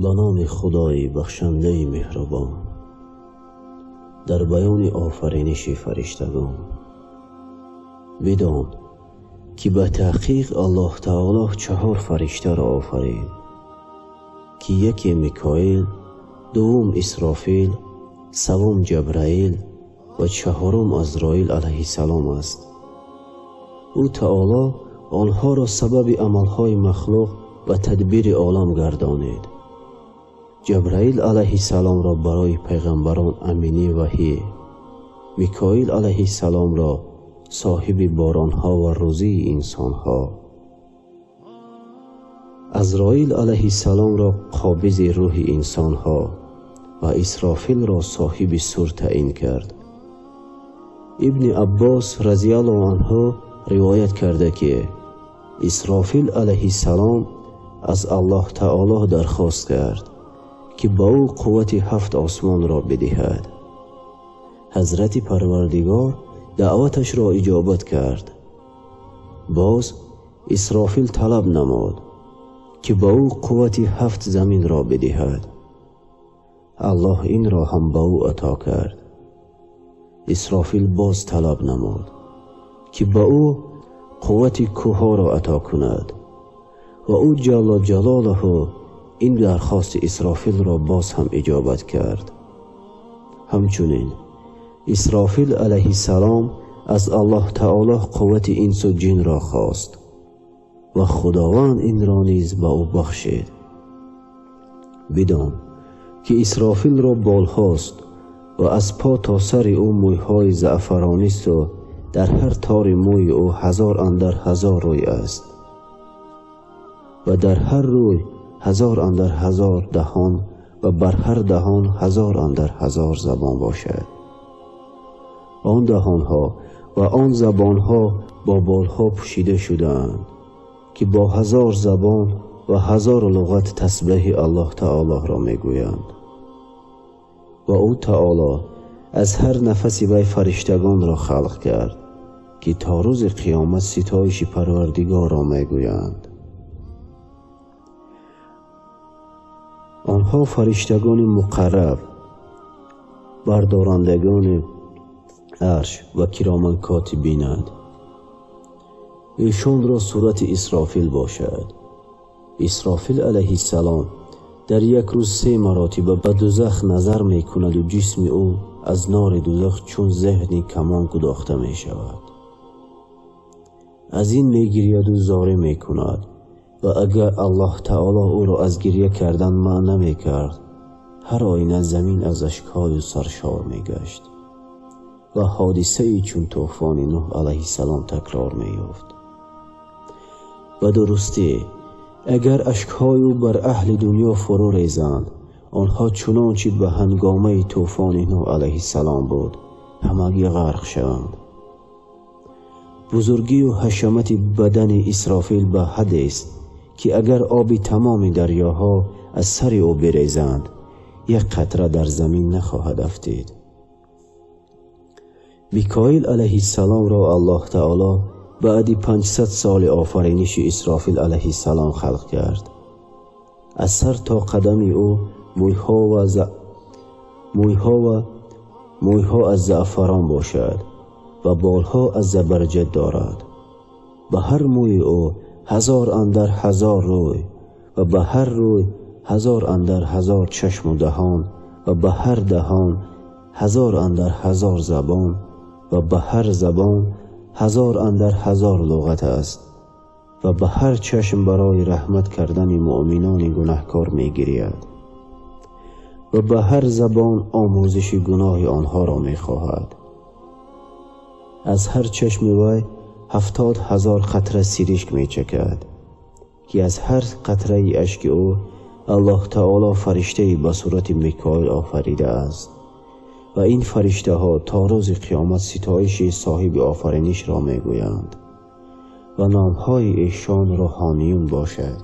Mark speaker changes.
Speaker 1: Ба номи Худои бахшандаи меҳрубон. Дар баёни офариниши фариштагон бидон ки ба таҳқиқ Аллоҳ таоло 4 фариштаро офарид, ки яке Микоил, дуввум Исрофил, севум Ҷабраил ва чаҳорум Азроил алайҳиссалом аст. Ӯ таоло онҳоро сабаби амалҳои махлуқ ва тадбири олам гардонид. Ҷабраил алайҳиссаломро барои пайғамбарон амини ваҳй, Микоил алайҳиссаломро соҳиби боронҳо ва рӯзии инсонҳо, Азроил алайҳиссаломро қобизи рӯҳи инсонҳо ва Исрофилро соҳиби сур таъин кард. Ибни Аббос разияллоҳу анҳу ривоят карда, ки Исрофил алайҳиссалом аз Аллоҳ таоло дархост кард, ки ба ӯ қуввати 7 осмонро бидиҳад. Ҳазрати Парвардигор даъваташро иҷобат кард. Боз Исрофил талаб намуд, ки ба ӯ қуввати 7 заминро бидиҳад. Аллоҳ инро ҳам ба ӯ ато кард. Исрофил боз талаб намуд, ки ба ӯ қуввати кӯҳҳоро ато кунад ва ӯ ҷалла ҷалолаҳу ин дархости Исрофилро боз ҳам иҷобат кард. Ҳамчунин Исрофил алайҳиссалом аз Аллоҳ таоло қуввати инсу ҷинро хост ва Худованд инро низ ба ӯ бахшид. Бидон ки Исрофилро болҳост ва аз по то сари ӯ мӯйҳои заъфаронисту дар ҳар тори мӯи ӯ 1000 андар 1000 рӯй аст ва дар ҳар рӯй 1000 андар 1000 даҳон ва бар ҳар даҳон 1000 андар 1000 забон бошад. Он даҳонҳо ва он забонҳо бо болҳо пӯшида шудаанд, ки бо 1000 забон ва 1000 луғат тасбеҳи Аллоҳ таолоро мегӯянд. Ва ӯ таоло аз ҳар нафаси вай фариштагонро халқ кард, ки то рӯзи қиёмат ситоиши Парвардигорро мегӯянд. Онҳо фариштагони муқарраб, бардорандагони арш ва кироман котибинанд. Эшонро сурати Исрофил бошад. Исрофил алайҳиссалом дар як рӯз 3 маротиба ба дузах назар мекунаду ҷисми ӯ аз нори дузах чун зеҳни камон гудохта мешавад. Аз ин мегирияду зорӣ мекунад ва агар Аллоҳ таоло ӯро аз гиря кардан манъ намекард, ҳар оина замин аз ашкҳою саршор мегашт ва ҳодисае чун тӯфони Нӯҳ алайҳиссалом такрор меёфт. Ба дурустӣ агар ашкҳои ӯ бар аҳли дунё фурӯ резанд, онҳо чунончи ба ҳангомаи тӯфони Нӯҳ алайҳиссалом буд, ҳамагӣ ғарқ шаванд. Бузургию ҳашамати бадани Исрофил ба ҳадест, ки агар оби тамоми дарёҳо аз сари ӯ бирезанд, як қатра дар замин нахоҳад афтид. Микоил алайҳиссаломро Аллоҳ таоло баъди 500 соли офариниши Исрофил алайҳиссалом халқ кард. Аз сар то қадами ӯ мӯйҳо аз заъфарон бошад ва болҳо аз забарҷад дорад. Ба ҳар мӯи ӯ 1000 андар 1000 рӯй ва ба ҳар рӯй 1000 андар 1000 чашму даҳон ва ба ҳар даҳон 1000 андар 1000 забон ва ба ҳар забон 1000 андар 1000 луғат аст ва ба ҳар чашм барои раҳмат кардани муъминони гунаҳкор мегирияд ва ба ҳар забон омӯзиши гуноҳи онҳоро мехоҳад. Аз ҳар чашми вай 70,000 қатра сиришк мечакад, ки аз ҳар қатраи ашки ӯ Аллоҳ таоло фариштае ба сурати Микоил офаридааст ва ин фариштаҳо то рӯзи қиёмат ситоиши соҳиби офаринишро мегӯянд ва номҳои эшон рӯҳониюн бошад.